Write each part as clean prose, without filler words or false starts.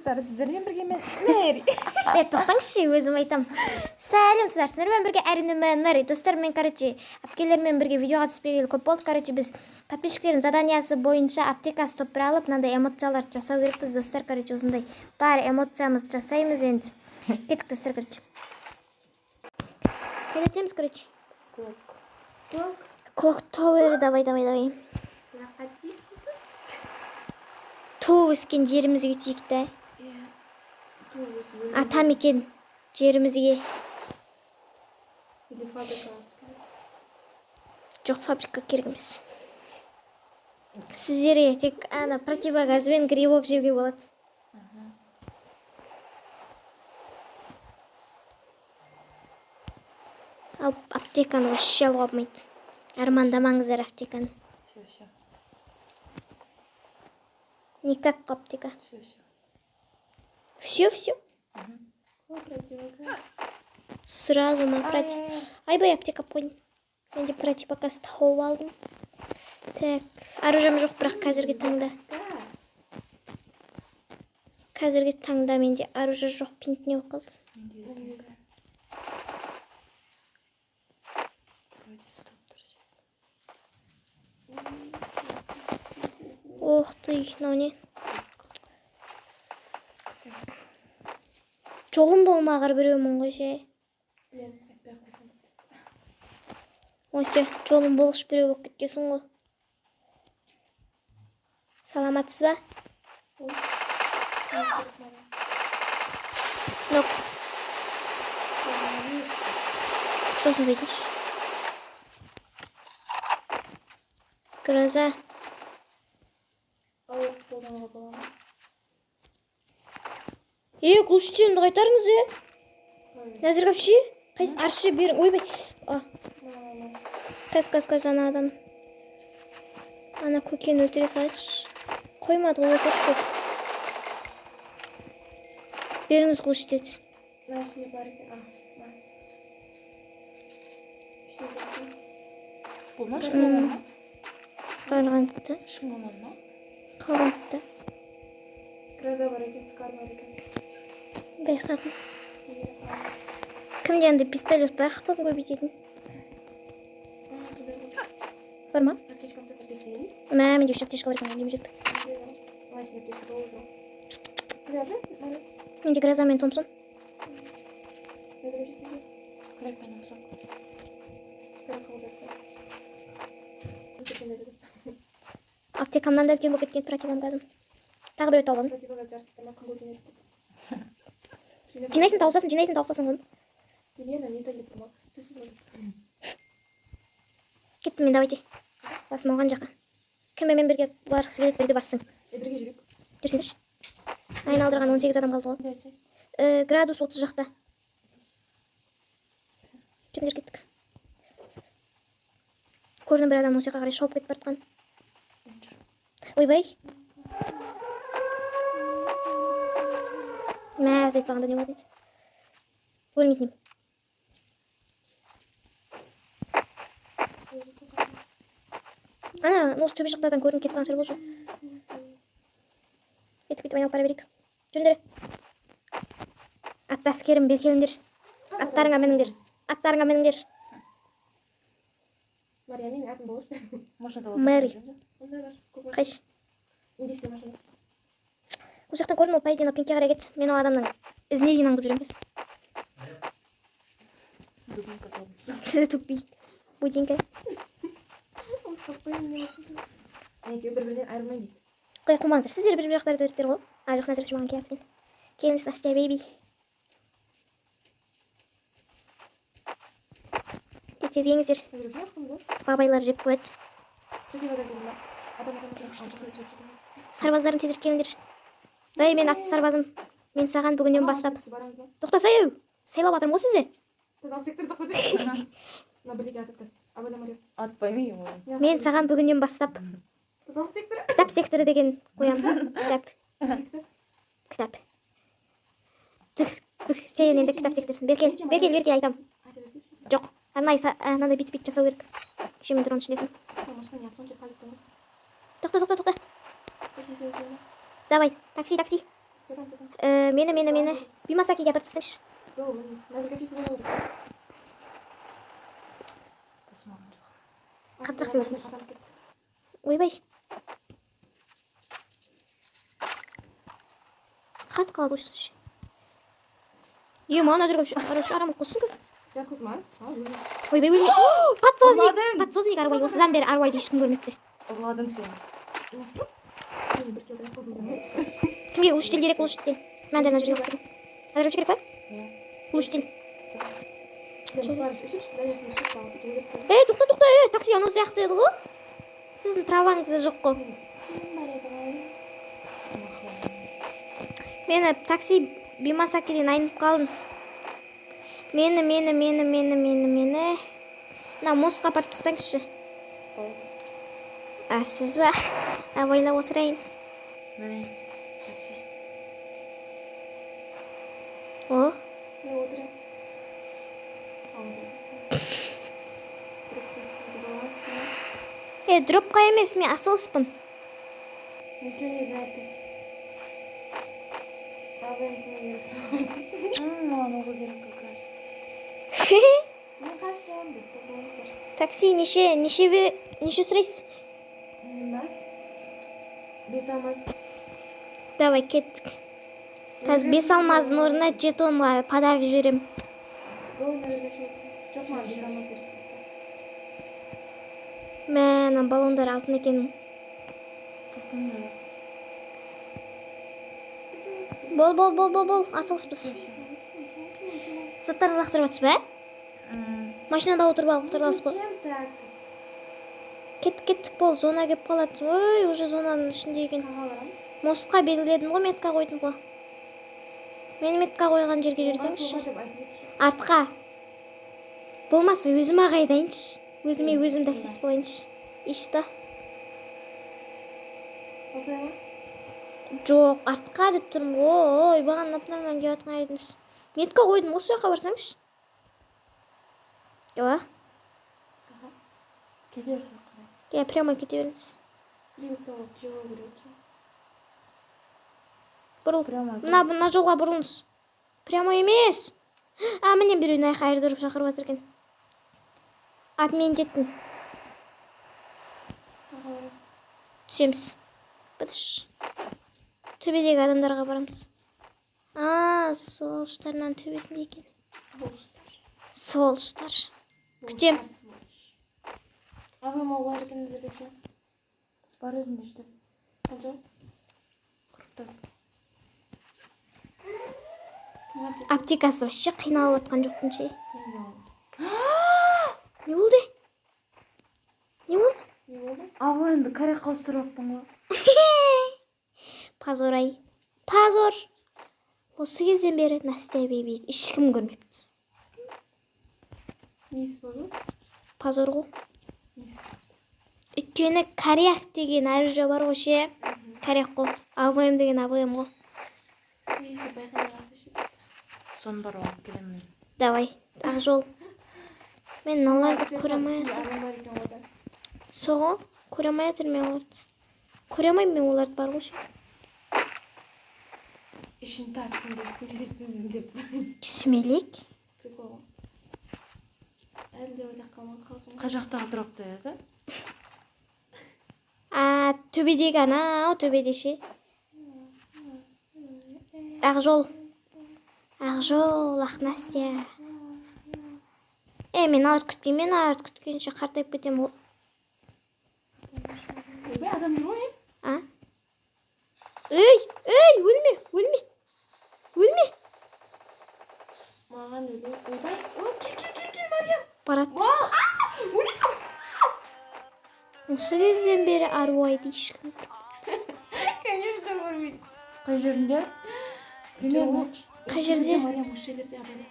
Достар, сіздермен бірге мен, Мэри. Е, тоқтаңызшы, өзім айтам. Сәлем, сіздер, сіздермен бірге, әрине, мен, Мэри. Достар, мен, короче, әпкелермен бірге видеоға түспегелі көп болды. Короче, біз подписчиктердің заданиясы бойынша аптека стоп алып, мынандай эмоцияларды жасау керекпіз, достар. Короче, осындай бар эмоциямызды жасаймыз енді. Кеттік, достар, короче. Қайда түсеміз, короче? Клок. Clock Tower, давай, давай, давай. Туып өскен жерімізге түсейік та. Атамекен жерімізге. Или фабрика. Жоқ, фабрика керек емес. Сіздерге тек ана противогаз бен грибок жеуге болады. Ал аптеканы вообще алуға болмайды. Армандамаңыздар аптеканы. Все, все. Никак аптека. Все, все. Все, все. Противогаз. Сразу ма против. Айбай, аптека қойдым. Мен де противогаз тауып алдым. Так, оружием жоқ, бірақ қазіргі таңда. Қазіргі таңда менде оружие жоқ, пинг не болып қалды? Менде де пинг. Вроде ұстап тұр сен. Ох ты, мынау не? Жолым болмағыр біреумін ғой ше. Білеміз, айтпай ақ қойсаң болды. Осы жолым болғыш біреу болып кеткенсің ғой. Саламатсыз ба? Нок. Даусын сөйтіңізші. Гроза. Ауық қолдануға бола ма? Е, глушителімді қайтарыңыз, е. Нәзір вообще? Қайсы аршы берің. Ойбай. А. Қаз, қаз, қаз, ана адам. Ана көкені өлтіре салайықшы. Қоймады ғой, өлтірші. Беріңіз глушитель. Мына ішінде бар екен. А, ма. Ішінде болсын. Бұл ма, ешкім болмады ма? Қалғантты. Ешкім болмады ма? Қалғантты. Гроза бар екен, скар бар екен. Байқадым. Кімде андай пистолет бар, хпын көбейтетін? Бар ма? Аптечкамды тастап кетейін. Мә, менде үш аптечка бар екен, үнемі жетпей. Мына ішінде аптечка толы тұр. Кіреді, Менде гроза мен Томпсон. Назар сізге. Крәк мен болсам. Крәк қабылдап жатыр. Аптекамнан да үлкен болып кеткен противогазым. Тағы біреу тауып алдым. Противогаз жарысыз ма, күн көрген едік. Жинайсың, тауысасың, жинайсың, тауысасың оны. Елена, не то деп тұрма. Сөзсіз болды. Кеттім мен, давайте. Басым ауған жаққа. Кім менімен бірге барғысы келеді, бірді бассын. Е, бірге жүрейік. Жүрсеңдерші. Айналдырған 18 адам қалды ғой. Дәсе. Градус 30 жақта. Жүріңдер, кеттік. Көрдім, бір адам осы жаққа қарай шауып кетіп бара жатқан. Ойбай. Мәз айтпағанда не болады еді? Өлмейтін едім. Ана, осы төбе жақтардан көрініп кетіп қалған шығар бұл же. Кеттік, бүйтіп айналып бара берейік. Жүріңдер. Атты әскерім, бері келіңдер. Аттарыңа мініңдер. Аттарыңа мініңдер. Мария, менің атым болшы. Машинада Мэри. Онда бар. Көк машина. Қайшы? Индийский машина. Ол жақтан көрдім, ол по идее пинкке қарай кетті. Мен ол адамның ізіне дейін аңдып жүремін қазір. Дубинка табыңыз. Сіз тупой. Бутинка. Ол таппаймын мен атымды. Екеуі бір-бірінен айырылмай дейді. Қой, қумаңыздар. Сіздер бір жақтарда жүрсіздер ғой. А, жоқ, Назар маған келіп екен. Келіңіз, Настя бейби. Тез тез келіңіздер. Назар, не қылдыңыз? Бабайлар жеп қояды. Противогаз бердім ба? Адам, адам, адам. Адам. Сарбаздарым, тезірек келіңдер. Ей, мен атты сарбазым. Мен саған бүгіннен бастап. Барамыз ба? Тоқтаса, еу. Сайлап жатырмын ғой сізді. Тазалық секторды қойсай. Мына бірдеңе атып тас. Абайла, Мария. Атпаймын ғой. Мен саған бүгіннен бастап Тазалық секторы. кітап секторы деген қоямын. Кітап. Кітап. Түх, түх, сен енді кітап секторсың. Бері кел, бері кел, бері кел, айтамын. Айта берсін. Жоқ, арнайы мынандай бит бит жасау керек. Кеше мен дрон ішінде тұрмын. Машина не сонша қазір. Тоқта, тоқта, тоқта. Такси сөйлесең. Давай, такси, такси. Кетем, кетем. Мені Бимасакиге апарып тастаңызшы. Go, Назерке фиси болу керек. Тасымаған жоқ. Қаттырақ сөйлесеңізші. Қатамыз кеттік. Ойбай. Қатып қалады ғой. Е, маған Назерке короче, арам қоссын ғой. Жатқызды ма? Ал, өзі. Ойбай, өлме. Подсозник, Ұрладың. подсозник Арвай. Осыдан бері Арвайды ешкім көрмепті. Ұрладың сен. Ну что? Мен бір келді, қолыңыздан. Кімге улучшитель керек, улучшитель? Мен де ана жерге қойып тұрмын. Назерке керек па? Иә. Улучшитель. Сен барып ішіп, дәл ішіп, алып, өліп тастадым. Ей, тоқта, тоқта, ей, такси анау сияқты еді ғой. Сіздің праваңыз жоқ қой. Менің скинім бар еді ғой. Мақұл. Мені такси Бимасакиден айнып қалдым. Мені. Мына мостқа апарып тастаңызшы. Болды. А, сіз ба? Абайлап отырайын. Міне. Таксист. О, Мен отырайын. Ал, отырайын. Дропта сізге баласыз ба? е, дропқа емес, мен асығыспын. Ничего не знает таксист. А вы не керек сол. Маған оқу керек как раз. Мен қаштым деп болыңыздар. Такси неше сұрайсыз? Мен ба? Бес алмаз. Давай, кеттік. Қазір бес алмаздың орнына жетонға подарок жіберем. Бұл мына жерге шоу отырмыз. Жоқ, маған бес алмаз керек депті. Мә, мына баллондар алтын екен. Тоқтаңдар. Бол, бол, бол, бол, бол, асығыспыз. Заттарды лақтырып жатсыз ба? Машинада отырып алып лақтырып аласыз ғой. Зачем так? Кеттік, кеттік, бол, зона келіп қалады. Ой, уже зонаның ішінде екен. Қаға барамыз. Мостқа белгіледім ғой, метка қойдым ғой. Мен метка қойған жерге жүрсеңізші. Солға деп айтып өтші. Артқа. Болмаса өзім ақ айдайыншы. Өзіме өзім таксист болайыншы. И что? Осылай ма? Жоқ, артқа деп тұрмын ғой. Ой, бағана нормально келіп жатқан едіңіз. Метка қойдым ғой, сол жаққа барсаңызшы. Ова. Кете берсек қарай. Иә, прямо кете беріңіз. Жігітті алып жеуі керек ше. Бұрыл. Прямо. Мына жолға бұрылыңыз. Прямо емес. А, міне біреу мына жаққа айырдырып шақырып жатыр екен. Отменить еттім. Қаға барасың. Түсеміз. Быдыш. Төбедегі адамдарға барамыз. А, сволочтарынан төбесінде екен. Сволочтар. Сволочтар. Күтем. Сволочь. А вы могла екен Назерке? Бар өзімде жетеді. Қанша? 44. Қанша? Аптекасы вообще қиналып жатқан жоқпын ше. Мен де аламын. Не болды? Не болды? Не болды? А бұл енді коряк ауыстырып алыппын ғой. Позор ай. Позор. Осы кезден бері Настя бейби ешкім көрмепті. Несі болды? Позор ғой. Несі? Өйткені коряк деген оружие бар ғой ше. Коряк қой. АВМ деген АВМ ғой. Несі байқамай қалса ше. Соны барып алып келемін мен. Давай, ақ жол. Мен мыналарды көре алмай жатырмын. Адам бар екен ғой да. Соғы көре алмай жатырмын мен оларды. Көре алмаймын мен оларды бар ғой ше. Ішін тартсын деп сүмелексізбін деп. Сүмелек? Прикол. Әлі де ойлап қалмады қалжың. Қай жақтағы дропта еді? А, төбедегі анау төбеде ше. Ақ жол. Ақ жол, ақ Настя. Е, мен аларды күтпеймін, мен аларды күткенше қартайып кетемін ғой. Ойбай, адам жүр ғой. А? Ей, ей, өлме, өлме. Өлме. Маған өле. Ойбай. Ой, кел, кел, кел, кел, Мариям. Барады. Вау, а! Өле. Осы кезден бері Аруайды ешкім көрмепті. Конечно, көрмейді. Қай жерінде? Примерно. Қай жерде? Мариям, осы жерлерде абайла.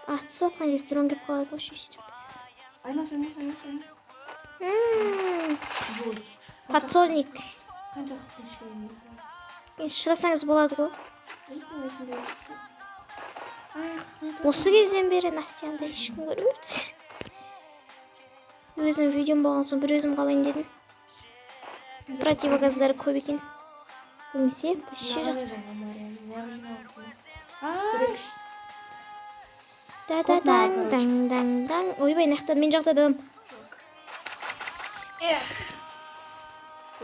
Атысып жатқан кезде дрон келіп қалады ғой өйстіп. Айналыс, айналыс, айналыс, айналыс. Сволочь. Подсозник. Қанша қыпсың ішкенін. Енді шыдасаңыз болады ғой. Несің ішінде отырсың? Ай, қақнайды. Осы кезден бері Настяны да ешкім көрмепті. Өзім видеом болған соң бір өзім қалайын дедім. Противогаздар көп екен. Өлмесе, вообще жақсы. Ай, Та та Көп маған, таң короче. таң таң таң. Ойбай, мына жақта, мен жақта да адам.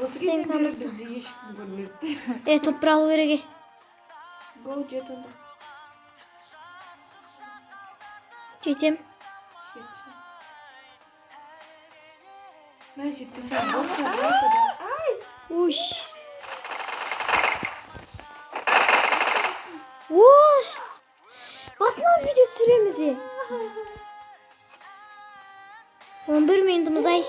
Осы Сен кезден бері камызды. бізді ешкім көрмепті. Е, топ бір алу керек, е. Го, жет онда. Жетем. Жет, жет. Мә, жетпесең бос. Уш. Уш. Басынан видео түсіреміз, е. 11 минутымыз, ай.